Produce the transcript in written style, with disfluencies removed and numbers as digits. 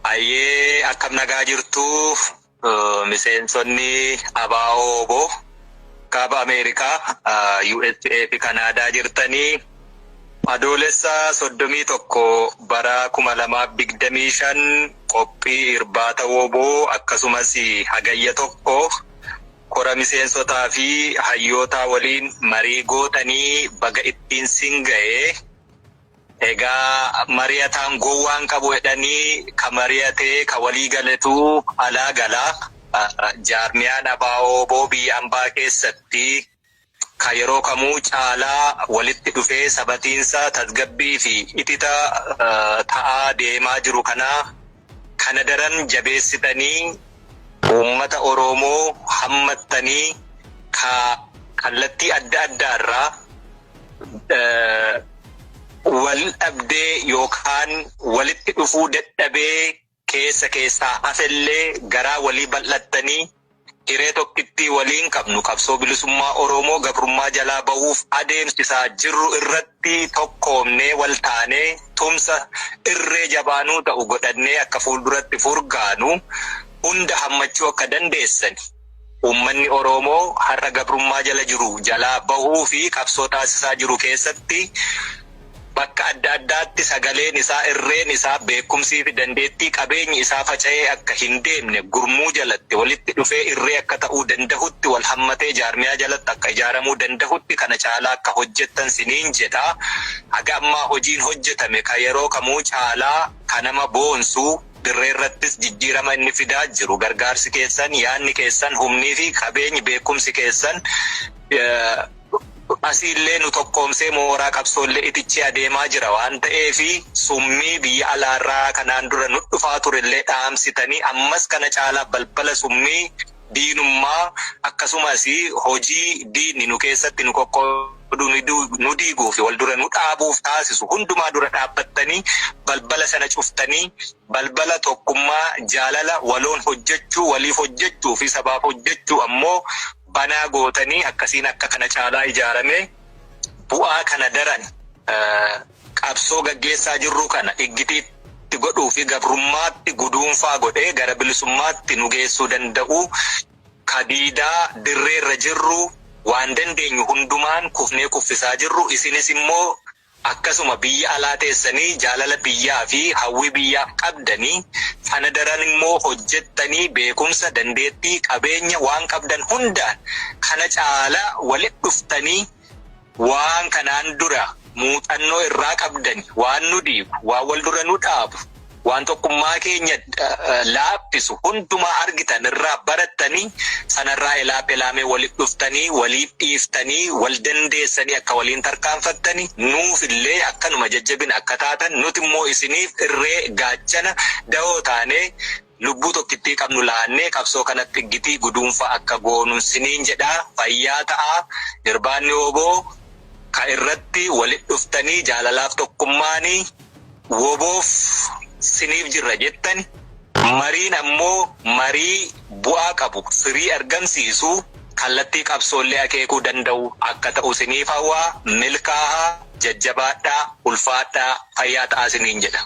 Hayyee, akkam nagaa jirtu miseensonni ABO kaaba Ameerikaa, USA fi Kanaadaa jirtanii? Adoolessa 31 bara 2025 qophii irbaata WBO, akkasumas Hagayya 1 kora miseensotaa fi hayyootaa waliin marii gootanii baga ittiin sin ga'e. Egaa mari'ataan gowwaan qabu jedhanii, ka mari'atee ka walii galetu alaa gala. Jaarmiyaan ABO biyya ambaa keessatti ka yeroo kamuu caalaa walitti dhufee sabatiinsa, tasgabbii fi itita ta'aa deemaa jiru kana kana daran jabeessitanii, uummata Oromoo hammattanii, ka kallattii adda addaarraa wal dhabdee yookaan walitti dhufuu dadhabee keessa keessaa hafellee garaa walii bal'attanii, hiree tokkittii waliin qabnu, qabsoo bilisummaa Oromoo gabrummaa jalaa bahuuf adeemsisaa jirru irratti tokkoomnee, wal taanee, tumsa irree jabaanuu ta'u godhannee akka fuulduratti furgaanu hunda hammachuu akka dandeessani. Uummanni Oromoo har'a gabrummaa jala jiru jalaa bahuu fi qabsoo taasisaa jiru keessatti bakka adda addaatti sagaleen isaa, irreen isaa, beekumsii fi dandeettii qabeenyi isaa faca'ee akka hin deemne, gurmuu jalatti walitti dhufee irree akka ta'uu dandahutti, wal hammatee jaarmiyaa jalatti akka ijaaramuu dandahutti kana caalaa akka hojjettan siniin jedha. Haga ammaa hojiin hojjetame ka yeroo kamuu caalaa ka nama boonsu, dirree irrattis jijjiirama inni fidaa jiru, gargaarsi keessan, yaadni keessan, humnii fi qabeenyi, beekumsi keessan asiillee nu tokkoomsee mooraa qabsoollee itichee adeemaa jira waan ta'eefi, summii biyya alaarraa kanaan dura nu dhufaa turellee dhaamsitanii, ammas kana caalaa balbala summii diinummaa, akkasumas hojii diinni nu keessatti nu qoqqooduu, nu diiguu fi wal dura nu dhaabuuf taasisu hundumaa dura dhaabbattanii, balbala sana cuftanii, balbala tokkummaa, jaalala, waloon hojjechuu, waliif hojjechuu fi sabaaf hojjechuu ammoo banaa gootanii, akkasiin akka kana caalaa ijaarame bu'aa kana daran qabsoo gaggeessaa jirru kana iggitiitti godhuu fi gabrummaatti guduunfaa godhee gara bilisummaatti nu geessuu danda'u, kadiidaa dirreerra jirru waan dandeenyu hundumaan kufnee kuffisaa jirru, isinis immoo akkasuma biyya alaa teessanii jaalala biyyaa fi hawwii biyyaaf qabdanii sana daran immoo hojjettanii, beekumsa, dandeettii, qabeenya waan qabdan hundaan kana caala walitti dhuftanii, waan kanaan dura muuxannoo irraa qabdani, waan nu diigu, waan wal dura nu dhaabu, waan tokkummaa keenya laaffisu hundumaa argitan irraa barattanii, sanarraa elaaf elaamee walitti dhuftanii, waliif dhiiftanii, wal dandeessanii akka waliin tarkaanfattanii, nuuf illee akkanuma jajjabina akka taatan, nuti immoo isiniif irree, gaachana, dahoo taanee, lubbuu tokkittii qabnu laannee qabsoo kanatti iggitii guduunfaa akka goonu siniin jedhaa. Fayyaa ta'aa. Irbaanni WBO ka irratti walitti dhuftanii jaalalaaf tokkummaanii WBOf siniif jirra jettani, mariin ammoo marii bu'aa qabu, firii argamsiisu, kallattii qabsoollee akeekuu danda'u akka ta'u siniif hawwaa. Milkaahaa, jajjabaadhaa, ulfaadhaa, fayyaa ta'aa siniin jedha.